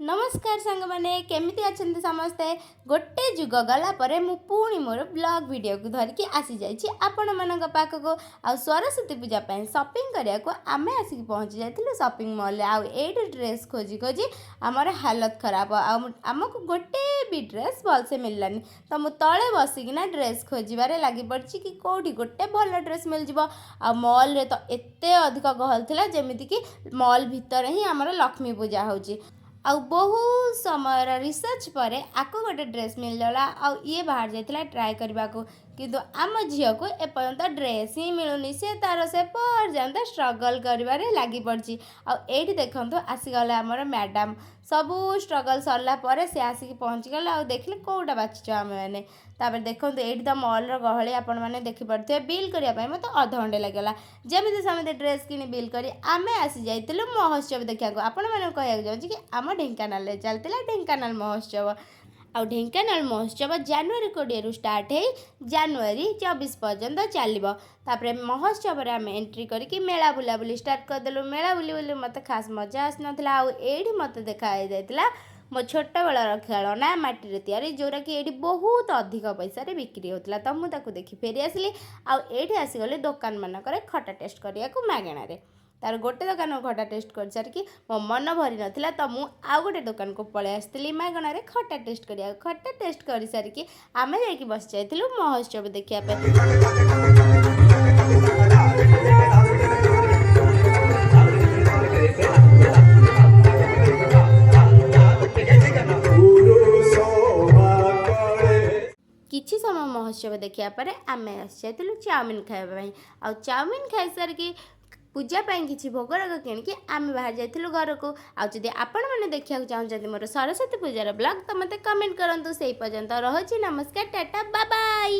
ନମସ୍କାର ସାଙ୍ଗମାନେ, କେମିତି ଅଛନ୍ତି ସମସ୍ତେ? ଗୋଟେ ଯୁଗ ଗଲା ପରେ ମୁଁ ପୁଣି ମୋର ବ୍ଲଗ୍ ଭିଡ଼ିଓକୁ ଧରିକି ଆସିଯାଇଛି ଆପଣମାନଙ୍କ ପାଖକୁ। ଆଉ ସରସ୍ୱତୀ ପୂଜା ପାଇଁ ସପିଂ କରିବାକୁ ଆମେ ଆସିକି ପହଞ୍ଚି ଯାଇଥିଲୁ ସପିଂ ମଲ୍ରେ। ଆଉ ଏଇଠି ଡ୍ରେସ୍ ଖୋଜି ଖୋଜି ଆମର ହାଲତ ଖରାପ। ଆଉ ଆମକୁ ଗୋଟେ ବି ଡ୍ରେସ୍ ଭଲସେ ମିଳିଲାନି। ତ ମୁଁ ତଳେ ବସିକିନା ଡ୍ରେସ୍ ଖୋଜିବାରେ ଲାଗି ପଡ଼ିଛି କି କେଉଁଠି ଗୋଟେ ଭଲ ଡ୍ରେସ୍ ମିଳିଯିବ। ଆଉ ମଲ୍ରେ ତ ଏତେ ଅଧିକ ଗହଳି ଥିଲା, ଯେମିତିକି ମଲ୍ ଭିତରେ ହିଁ ଆମର ଲକ୍ଷ୍ମୀ ପୂଜା ହେଉଛି। ଆଉ ବହୁତ ସମୟର ରିସର୍ଚ୍ଚ ପରେ ଆକୁ ଗୋଟେ ଡ୍ରେସ୍ ମିଳିଗଲା ଆଉ ଇଏ ବାହାରି ଯାଇଥିଲା ଟ୍ରାଏ କରିବାକୁ। କିନ୍ତୁ ଆମ ଝିଅକୁ ଏପର୍ଯ୍ୟନ୍ତ ଡ୍ରେସ୍ ହିଁ ମିଳୁନି। ସେ ତାର ସେ ପର୍ଯ୍ୟନ୍ତ ଷ୍ଟ୍ରଗଲ୍ କରିବାରେ ଲାଗି ପଡ଼ିଛି। ଆଉ ଏଇଠି ଦେଖନ୍ତୁ, ଆସିଗଲେ ଆମର ମ୍ୟାଡ଼ାମ୍। ସବୁ ଷ୍ଟ୍ରଗଲ୍ ସରିଲା ପରେ ସେ ଆସିକି ପହଞ୍ଚିଗଲେ ଆଉ ଦେଖିଲେ କେଉଁଟା ବାଛିଛ ଆମେମାନେ। ତାପରେ ଦେଖନ୍ତୁ, ଏଇଠି ତ ମଲ୍ର ଗହଳି ଆପଣମାନେ ଦେଖିପାରୁଥିବେ। ବିଲ୍ କରିବା ପାଇଁ ମୋତେ ଅଧଘଣ୍ଟେ ଲାଗିଗଲା। ଯେମିତି ସେମିତି ଡ୍ରେସ୍ କିଣି ବିଲ୍ କରି ଆମେ ଆସି ଯାଇଥିଲୁ ମହୋତ୍ସବ ଦେଖିବାକୁ। ଆପଣମାନଙ୍କୁ କହିବାକୁ ଯାଉଛି କି ଆମ ଢେଙ୍କାନାଳରେ ଚାଲିଥିଲା ଢେଙ୍କାନାଳ ମହୋତ୍ସବ। ଆଉ ଢେଙ୍କାନାଳ ମହୋତ୍ସବ ଜାନୁଆରୀ 20ରୁ ଷ୍ଟାର୍ଟ ହେଇ ଜାନୁଆରୀ 24 ପର୍ଯ୍ୟନ୍ତ ଚାଲିବ। ତାପରେ ମହୋତ୍ସବରେ ଆମେ ଏଣ୍ଟ୍ରି କରିକି ମେଳା ବୁଲାବୁଲି ଷ୍ଟାର୍ଟ କରିଦେଲୁ। ମେଳା ବୁଲି ବୁଲି ମୋତେ ଖାସ୍ ମଜା ଆସିନଥିଲା। ଆଉ ଏଇଠି ମୋତେ ଦେଖା ହେଇଯାଇଥିଲା ମୋ ଛୋଟବେଳର ଖେଳନା, ମାଟିରେ ତିଆରି, ଯେଉଁଟାକି ଏଇଠି ବହୁତ ଅଧିକ ପଇସାରେ ବିକ୍ରି ହେଉଥିଲା। ତ ମୁଁ ତାକୁ ଦେଖି ଫେରି ଆସିଲି। ଆଉ ଏଇଠି ଆସିଗଲି ଦୋକାନମାନଙ୍କରେ ଖଟା ଟେଷ୍ଟ କରିବାକୁ ମାଗଣାରେ। ତାର ଗୋଟେ ଦୋକାନକୁ ଖଟା ଟେଷ୍ଟ କରିସାରିକି ମୋ ମନ ଭରି ନଥିଲା, ତ ମୁଁ ଆଉ ଗୋଟେ ଦୋକାନକୁ ପଳେଇ ଆସିଥିଲି ମାଗଣାରେ ଖଟା ଟେଷ୍ଟ କରିବାକୁ। ଖଟା ଟେଷ୍ଟ କରିସାରିକି ଆମେ ଯାଇକି ବସି ଯାଇଥିଲୁ ମହୋତ୍ସବ ଦେଖିବା ପାଇଁ। କିଛି ସମୟ ମହୋତ୍ସବ ଦେଖିବା ପରେ ଆମେ ଆସିଯାଇଥିଲୁ ଚାଉମିନ ଖାଇବା ପାଇଁ। ଆଉ ଚାଉମିନ ଖାଇସାରିକି ପୂଜା ପାଇଁ କିଛି ଭୋଗରାଗ କିଣିକି ଆମେ ବାହାରି ଯାଇଥିଲୁ ଘରକୁ। ଆଉ ଯଦି ଆପଣମାନେ ଦେଖିବାକୁ ଚାହୁଁଛନ୍ତି ମୋର ସରସ୍ୱତୀ ପୂଜାର ବ୍ଲଗ୍, ତ ମୋତେ କମେଣ୍ଟ କରନ୍ତୁ। ସେଇ ପର୍ଯ୍ୟନ୍ତ ରହୁଛି। ନମସ୍କାର, ଟାଟା, ବାବାଇ।